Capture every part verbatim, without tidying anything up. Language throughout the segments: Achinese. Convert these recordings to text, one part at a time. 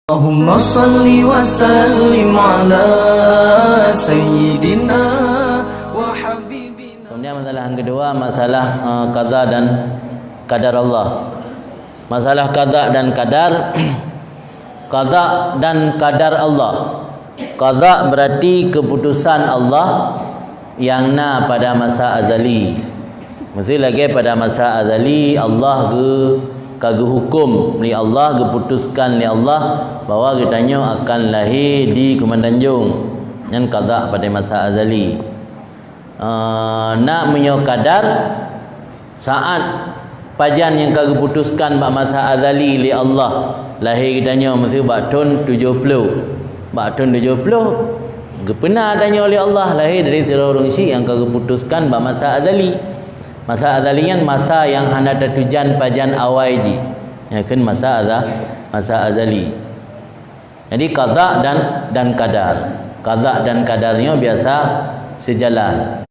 Allahumma salli wa sallim ala sayyidina wa habibina. Kemudian masalah yang kedua, masalah, eh, qada dan qadar Allah. Masalah qada dan qadar, qada dan qadar Allah. Qada berarti keputusan Allah nyang na pada masa azali. Miseu lagée pada masa azali, Allah geu-, ka geuhuköm lé Allah, geuputuskan lé Allah bahwa geutanyoe akan lahé di Keumantanjong. Nyan qada pada masa azali. Eh, na meunyoe qadar, saát pajan nyang ka geuputuskan bak masa azali lé Allah, lahé geutanyoe miseu bak thon tujoh ploh. Bak thon tujoh ploh, geupeuna tanyoe lé Allah lahé dari sidroe ureuëng syik nyang ka geuputuskan bak masa azali. Masa azali nyan masa nyang hana tatujan pajan awai jih. Nyan kheun masa aza-, masa azali. Jadi qada dan, dan qadar. Qada dan qadar nyoe biasa seujalan.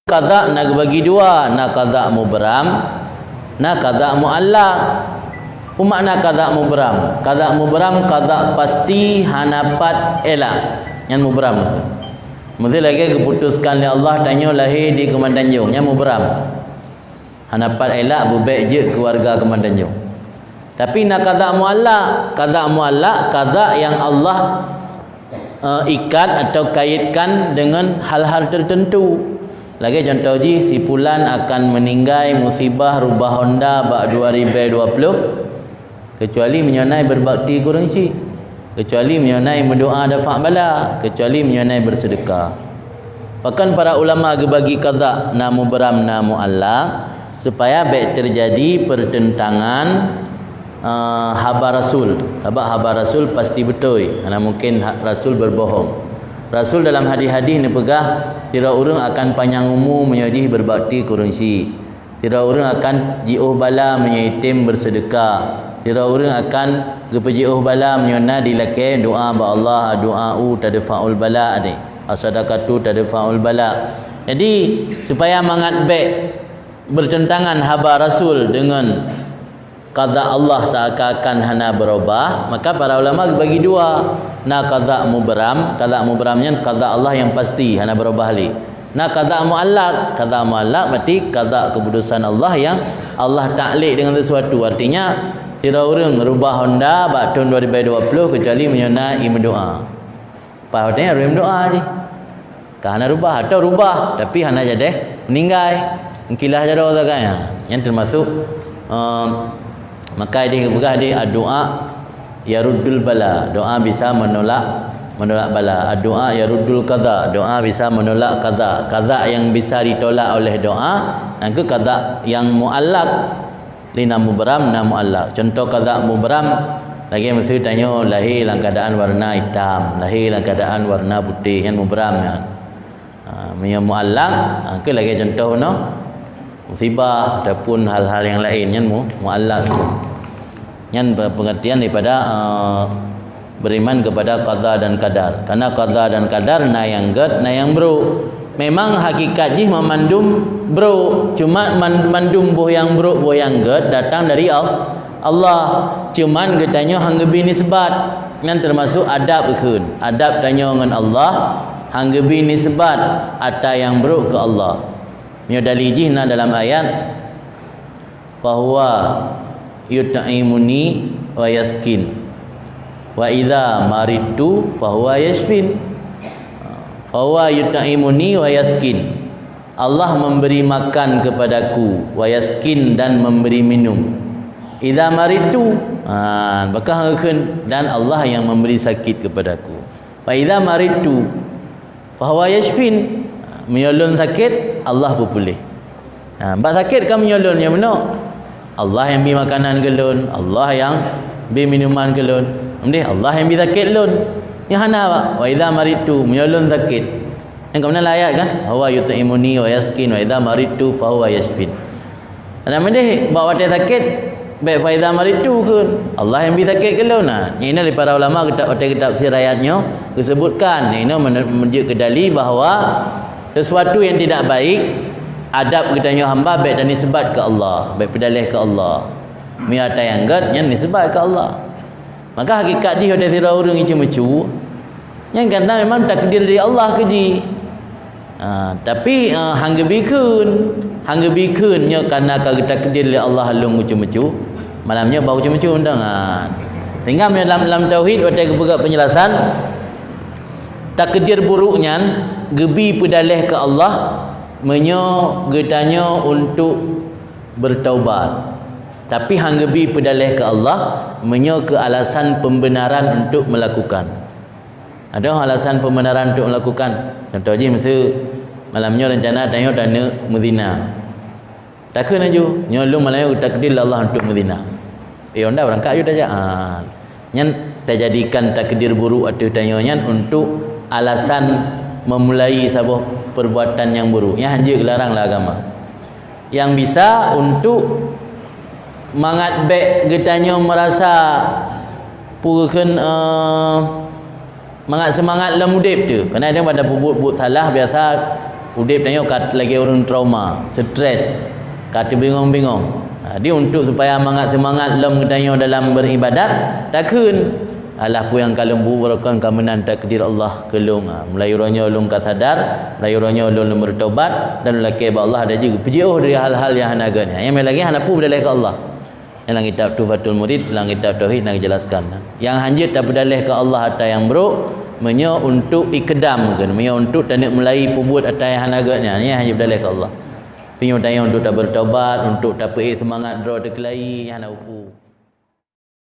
Qada na geubagi dua, na qada mubram, na qada muallaq. Peue makna qada mubram? Qada mubram qada pasti hana pat elak. Nyan mubram. Miseu lagée geuputuskan lé Allah tanyoe lahé di Keumantanjong, nyan mubram. Hana pat elak beubek jeuet keu warga Keumantanjong. Tapi na qada muallaq. Qada muallaq, qada nyang Allah, eh, ikat atau kaitkan dengan hal-hal tertentu. Lagée contoh jih, si pulan akan meninggai musibah rubah honda bak dua ribée dua ploh, kecuali meunyoe na beubakti keu ureuëng syik, kecuali meunyoe na meudoá dafa' bala, kecuali meunyoe na beuseudeukah. Pakon para ulama geubagi qada na mubram na muallaq, supaya bék teujadi peureuntangan, eh, haba Rasul. Sabab haba Rasul pasti beutôi, hana mungken ha-, Rasul beubohong. Rasul dalam hadih-hadih neupeugah, sidroe ureuëng akan panyang umu meunyoe jih beubakti keu ureuëng syik. Sidroe ureuëng akan jiôh bala meunyoe item beuseudeukah. Sidroe ureuëng akan geupeujiôh bala meunyoe na dilakée doá bak Allah, "Addu'a'u tadfa'ul bala'," deh. "As-sadaqatu tadfa'ul bala'." Jadi, supaya mangat bék beureuntangan haba Rasul deungon qada Allah seakan-akan hana beurubah, maka para ulama bagi dua. Na qada mubram, qada mubram nyan qada Allah nyang pasti, hana beurubah lé. Na qada muallaq, qada muallaq berarti qada keputusan Allah nyang Allah taklek dengan sesuatu. Artinya, sidroe ureuëng rubah honda bak thon dua ribée dua ploh kecuali meunyoe na imeudoá. Pas watée nyan ureuëng meudoá jih. Ka hana rubah atau rubah, tapi hana jadeh meuninggai. Meukilah jaroe sagai. Ha, nyan teumasuk, eh, maka ideh geupeugah di addu'a yaruddul bala. Doa bisa menolak, menolak bala. Addu'a yaruddul qada. Doa bisa menolak qada. Qada yang bisa ditolak oleh doa, nyan keuh qada yang muallaq. Lé na mubram, na muallaq. Contoh qada mubram, lagée miseu tanyoe lahé lam keuadaan warna itam, lahé lam keuadaan warna putéh, nyan mubram nyan. Ha, meunyoe muallaq, ha, keu lagée contoh noh, musibah ataupun hal-hal yang laén, nyan mu-, muallaq. Nyan pe-, pengertian daripada, eh, beriman kepada qada dan qadar. Karena qada dan qadar na nyang gét, na nyang brok. Memang hakikat jih meumandum brok, cuma man-, mandum boh nyang brok, boh nyang gét datang dari Al-, Allah. Cuman geutanyoe han geubi nisbat. Nyan teumasuk adab kheun. Adab tanyoe ngon Allah han geubi nisbat ata nyang brok keu Allah. Meunyoe dalil jih na dalam ayat, "Fahuwa yut'imuni wa yaskin. Wa idza maridtu fahuwa yashfin." "Fahuwa yut'imuni wa yaskin." Allah memberi makan kepadaku, wa yaskin, dan memberi minum. Idza maridtu, ha, maka kheun, dan Allah yang memberi sakit kepadaku. Fa idza maridtu, fahuwa yashfin. Meunyoe lôn sakét, Allah peupuléh. Ha, bak sakét ka meunyoe lôn nyang meunoe. Allah nyang bi makanan keu lôn, Allah nyang bi minuman keu lôn. Mendeh Allah nyang bi sakét lôn. Nyang hana bak, wa idza maridtu, meunyoe lôn sakét. Nyang ka meunan lam ayat kan? Huwa yut'imuni wa yaskin, wa idza maridtu fahuwa yashfin. Nah, meudeh bak watée sakét, bék fa idza maridtu kheun, Allah nyang bi sakét keu lôn. Nah, nyan di para ulama kitab, watée kitab sirah ayat nyoe geusebutkan, nyan meununjuk keu dalil bahwa sesuatu yang tidak baik, adab geutanyoe hamba bék tanisbat keu Allah, bék peudaleh keu Allah. Meunyoe ata nyang gét, nyan nisbat keu Allah. Maka hakikat jih watée sidroe ureuëng ceumeucue, nyan karena memang takdir dari Allah keu jih. Ha, tapi, eh, han geubi kheun, han geubi kheun nyoe karena ka geutakdir lé Allah lôn meucue-meucue. Malam nyoe bak ceumeucue mantong. Ha. Sehingga meunyoe lam, lam tauhid watée geupeugah penjelasan, takdir buruk nyan geubi peudaléh keu Allah meunyoe geutanyoe untuk bertaubat. Tapi han geubi peudaléh keu Allah meunyoe keu alasan pembenaran untuk melakukan. Ada alasan pembenaran untuk melakukan. Contoh jih, miseu malam nyoe rencana tanyoe taneuk meuzina. Takheun laju, nyoe lôn malam nyoe takdir Allah untuk meuzina. Eh, onda berangkat aju tajak. Ha. Nyan tajadikan takdir buruk ateueh tanyoe nyan untuk alasan memulai saboh perbuatan yang buruk. Nyan hanjeuet larang lah agama. Yang bisa untuk mangat bék geutanyoe merasa peue kheun, eh, mangat seumangat lom udeb tu. Karena ada pada peubuet-buet salah, biasa udeb tanyoe ka lagée ureuëng trauma, stres, ka teubingong-bingong. Jadi untuk supaya mangat seumangat lom geutanyoe dalam beribadat, takheun, alah peue nyang ka lôn buet, barokon ka meunan takdir Allah keu lôn. Ha, mulai uroe nyoe lôn ka sadar, mulai uroe nyoe lôn, lôn bertobat dan lôn lakée bak Allah, dan jih geupeujeuet dari hal-hal nyang hana gét nyan. Nyang lagée hana peue peudaléh keu Allah. Dalam kitab Tuhfatul Murid, dalam kitab Tauhid na geujelaskan. Nyang hanjeuet tapeudaléh keu Allah ata nyang brok, meunyoe untuk ikdam kheun, meunyoe untuk taneuk mulai peubuet ata nyang hana gét nyan, nyan hanjeuet peudaléh keu Allah. Tapi meunyoe tanyoe untuk tabertobat, untuk tapeuék seumangat droe teukeulai, nyan hana upu.